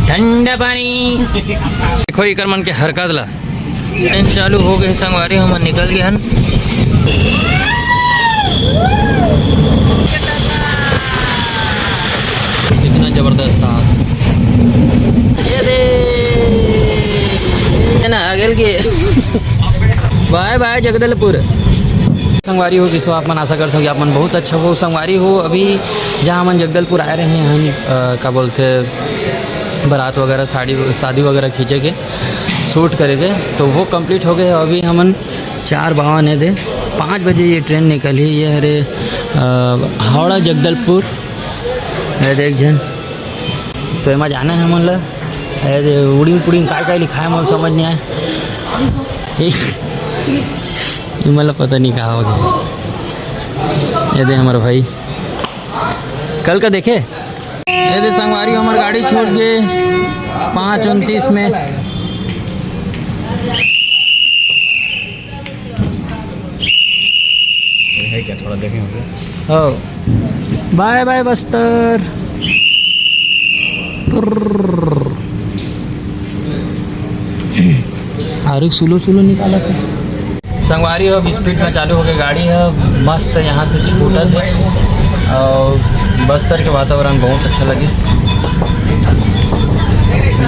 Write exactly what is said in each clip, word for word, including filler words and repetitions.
ठंडा पानी। देखो एकर मन के हरकत ला। ट्रेन चालू हो गए संगवारी, हम निकल गए हन। कितना जबरदस्त था। ये दे। है ना, आ गेल के। बाय बाय जगदलपुर। संगवारी हो, किसो आप मन, आशा करता हूँ कि आप मन बहुत अच्छा हो। संगवारी हो, अभी जहाँ हमन जगदलपुर आए रहे हैं, हम, अ, का बोलते, बारात वगैरह, साड़ी, शादी वगैरह खींचे के, शूट करे के, तो वो कंप्लीट हो गए। अभी हमन चार बावन है दे, पाँच बजे ये ट्रेन निकली। ये हरे, अ, हावड़ा जगदलपुर, ये देख झन, तो एमा जाना है हमन ला। ये दे, उड़िंग पुड़िंग काय काय लिखाए, मोला समझ नहीं आए। ये, ये मतलब पता नहीं कहाँ हो गया। ये दे हमारा भाई, कल का देखे। ये दे संगवारी, हमर गाड़ी छूट गए पाँच उनतीस में। है क्या, थोड़ा देखें हम लोग। हो, बाय बाय बस्तर। आरुग सुलो सुलो निकाला था। संगवारी हो, अब स्पीड में चालू हो गई गाड़ी है, मस्त यहाँ से छूटत है और बस्तर के वातावरण बहुत अच्छा लगिस।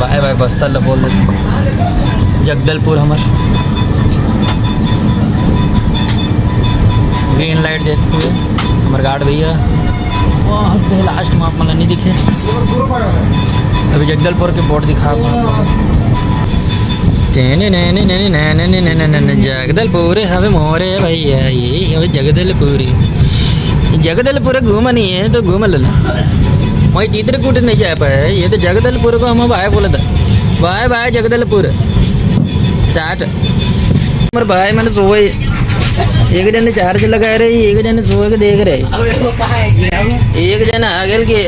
बाय बाय बस्तर ला बोल देते, जगदलपुर हमर ग्रीन लाइट देते हुए हमर गार्ड भैया वहाँ पे लास्ट में आप मन ला नहीं दिखे। अभी जगदलपुर के बोर्ड दिखा। टेने नेने नेने नेने नेने नेने, जगदलपुर हवे मोरे भैया, ये हवे जगदलपुर। जगदलपुर घूमनी है तो घूम लेना। वही चित्रकूट नहीं जा पाए, ये तो जगदलपुर को हम बाय बोला था। बाय बाय जगदलपुर, टाटा। हमर भाई मन सोए, एक जने चार्ज लगा रहे, एक जने सोए के देख रहे। एक जने आ गेल के।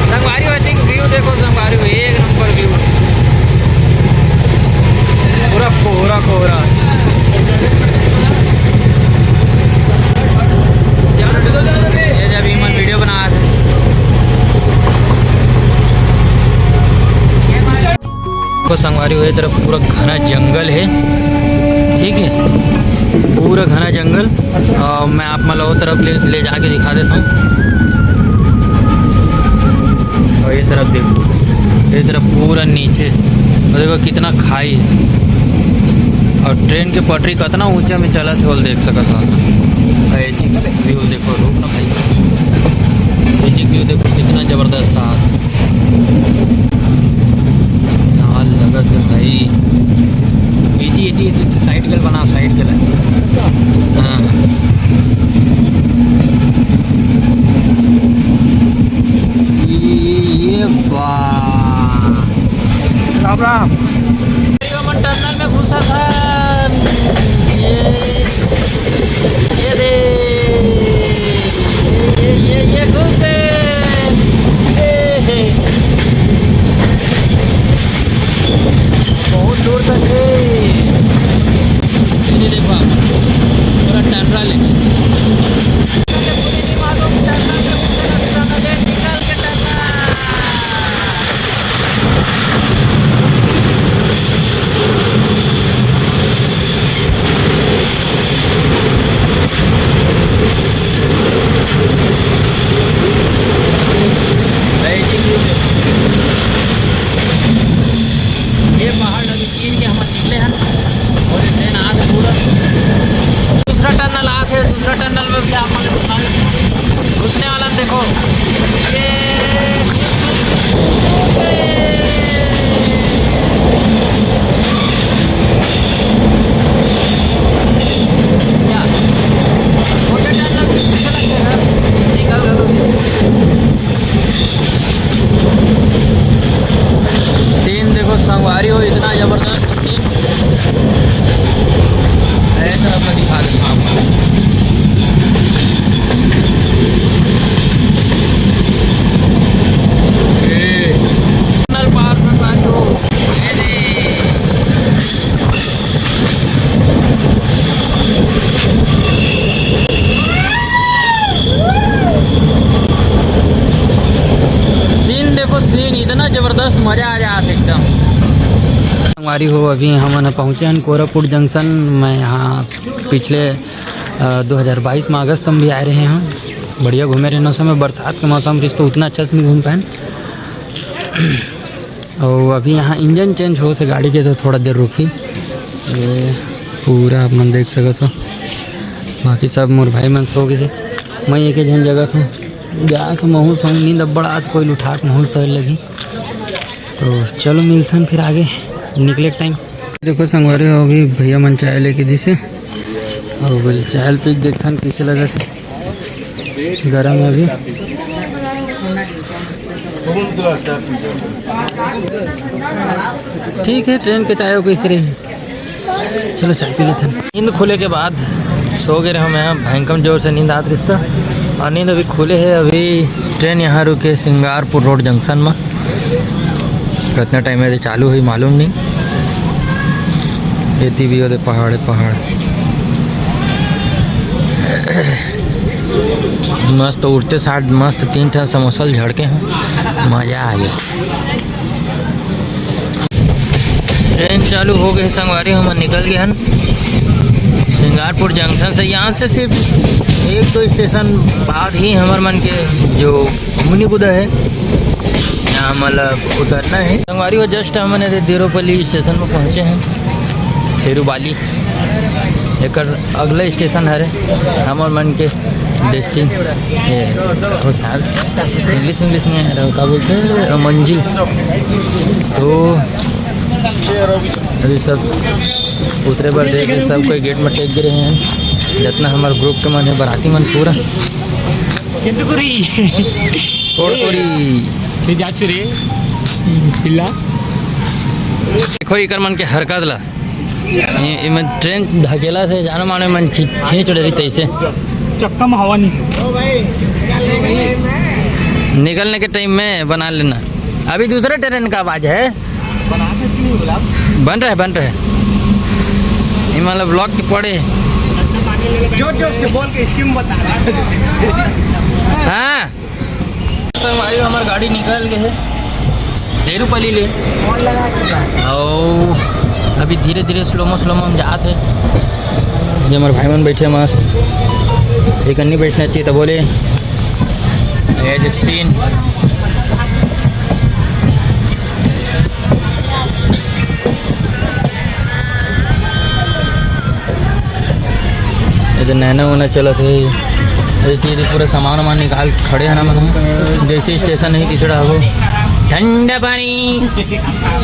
संगवारी हो, व्यू देखो संगवारी हो, एक नंबर व्यू। पूरा कोहरा कोहरा। ये दे अभी मन वीडियो बना रहे। को संगवारी हो, ये तरफ पूरा घना जंगल है, ठीक है, पूरा घना जंगल। और मैं आप मन ला वो तरफ ले, ले जाके दिखा देता हूँ। और ये तरफ देखो, ये तरफ पूरा नीचे, और देखो कितना खाई है। और ट्रेन के पटरी कितना ऊंचा में चलत है, वो देख सकत हो। और ये व्यू देखो, रुक ना भाई, ये व्यू देखो कितना जबरदस्त आ। यार लगत है भाई। इति, इति, इति, इति, साइड के बना, साइड के। हाँ। ये, ये, ये, वाह। राम राम। टनल में घुसा था। ये ये दे, ये, ये, ये घुस गए। ए, हे। बहुत दूर तक है। ये देखो आप। संगवारी हो, अभी हमन ह पहुँचे हन कोरापुट जंक्शन। मैं यहाँ पिछले, अ, दो हज़ार बाईस में अगस्त में भी आए रहे हन। बढ़िया घूमे रहे, उस समय बरसात के मौसम रहिस तो उतना अच्छा से नहीं घूम पाएन। अउ अभी यहाँ इंजन चेंज होत हे गाड़ी के, तो थोड़ा देर रुकी। ये पूरा आप मन देख सकत हो, बाकी सब मोर भाई मन सो गए हे। मैं एक झन जगह हूँ, जा के महूँ सोऊँ, नींद अब्बड़ आज, कोई उठा के महूँ सोए लगी। तो चलो मिलथन फिर आगे निकले टाइम। देखो संगवारी हो, अभी भैया मन चाय लेके दिस हे, अउ बोले चाय पी के देखथन कैसे लगत हे, गरम हे अभी। ठीक है, ट्रेन के चाय कैसे रही। चलो चाय पी लेथन। नींद खुले के बाद सो गए रहे हम यहाँ, भयंकर जोर से नींद आत रिहिस। और नींद अभी खुले हे, अभी ट्रेन यहाँ रुके सिंगारपुर रोड जंक्शन में। कितना टाइम में चालू हुई मालूम नहीं। एती भी ओदे पहाड़, पहाड़। मस्त उठते साथ मस्त तीन ठन समोसा ल झड़के हैं, मजा आ गया। ट्रेन चालू हो गए संगवारी, हमन निकल गए हन सिंगारपुर जंक्शन से। यहाँ से सिर्फ एक दो स्टेशन बाद ही हमर मन के जो मुनिगुदा है, यहाँ मतलब उतरना है। संगवारी हो, जस्ट हमन एदे देरोपल्ली स्टेशन में पहुँचे हैं, थेरुबाली। एकर अगला स्टेशन हरे हमर मन के डेस्टिनेशन, ये, इंग्लिश, इंग्लिश में का बोलते हैं, मंजिल। तो अभी सब उतरे बर दे के सब कोई गेट में टेक गिरे हैं, जितना हमारे ग्रुप के मन है, बाराती मन पूरा। किंतु करी। कोड़कोरी। ये जाचु रे, पिल्ला। देखो, इकर मन के हरकत ला। ए, ए, मन ट्रेन धकेला से जानो माने मन खी-, खींच डरी तैसे। चक्का में हवा नहीं। निकलने के टाइम में बना लेना। अभी दूसरे ट्रेन का आवाज है। बन रहे, बन रहे। ये मतलब ब्लॉक के पड़े। जोर जोर से बोल के स्कीम बता। हाँ। संगवारी हो, हमार गाड़ी निकल गए है देरुपली ले। अउ अभी धीरे धीरे स्लोमो स्लोमो हम जात है। ये हमारे भाई मन बैठे मस्त, एक अन्नी बैठना चाहिए तो बोले। ये जो सीन। ये तो नैना वैना चलत हे। ये चीज पूरा सामान वामान निकाल खड़े हैं ना, मतलब जैसे स्टेशन नहीं पिछड़ा हो। ठंडा पानी।